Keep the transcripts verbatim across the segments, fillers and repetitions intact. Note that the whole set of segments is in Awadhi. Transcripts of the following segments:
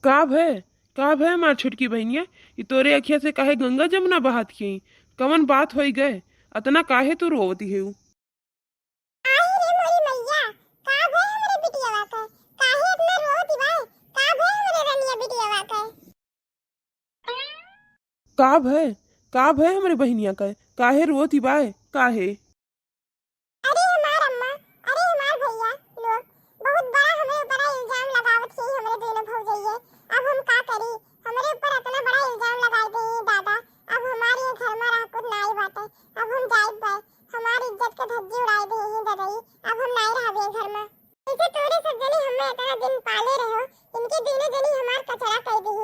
का भय, का भय हमार छोटकी बहिनिया? ई तोरे अखिया से काहे गंगा जमुना बहात खियई? कवन बात होई गए? अतना काहे तू रोवती है? आही रे मोरी मैया, का भय हमरे बिटियावा के? काहे इतना रोवती बाय? का भय हमरे रनिया बिटियावा के? का भय, का भय हमरे बहिनिया के? काहे रोवती बाय? काहे? अरे हमार अम्मा, अरे हमार भैया लोग, बहुत बड़ा हमरे ऊपर इल्जाम लगावत ही हमरे दोनों भौजैया। अब हम का करी? हमरे ऊपर इतना बड़ा इल्जाम लगाई दे दादा। अब हमार ये घर में रह कुछ नाई बाटे। अब हम जाइत बाय, हमार इज्जत के धज्जी उड़ाई दे ही ददई। अब हम नाई रहबे घर में। इसे तोरे सब जनी हमें इतना दिन पाले रहो, इनके दोनों जनी हमार कचरा कई दी।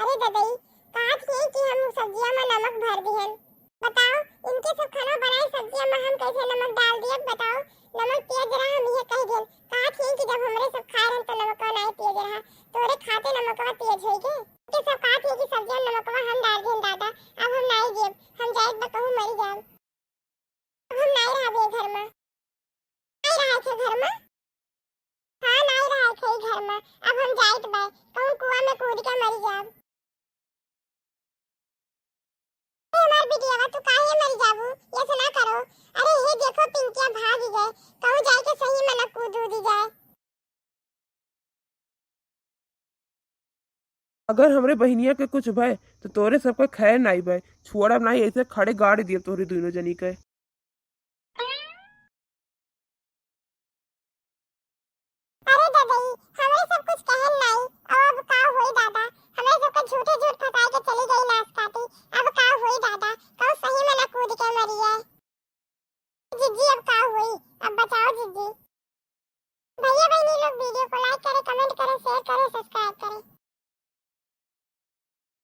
अरे ददई, कहा थी कि हम सब्जिया में नमक भर दिहन। बताओ, इनके सब खाना बनाए सब्जिया में हम कैसे नमक डाल दिए? बताओ, नमक तेज रहा, हम ये कह दिहन। कहा थी कि जब हमरे सब खाए रहन तो नमक नाई तेज रहा, तोरे खाते नमकवा तेज होई गे। इनके सब कहा थी कि सब्जिया में नमकवा हम डाल दिहन दादा, अब हम नाई देब, हम जाइत बा कहूँ मरी जाब। अब हम नाई रहबे घर में। नाई रहे थे घर में? हाँ, नाई रहे थे घर में। अब हम जाइत बा, कहूँ कुआं में कूद के मरी जाब। ए हमार बिटियावा, तू काहे मरी जाबू? ऐसे ना करो। अरे हे देखो, पिंकिया भाग गए, कहूँ जाए के सही में ना कूद उद जाए। अगर हमरे बहिनिया के कुछ भय, तो तोरे सबके खैर नाई भय। छोड़ब नाई, ऐसे खड़े गाड़ दिए तोरे दोनों जनी के।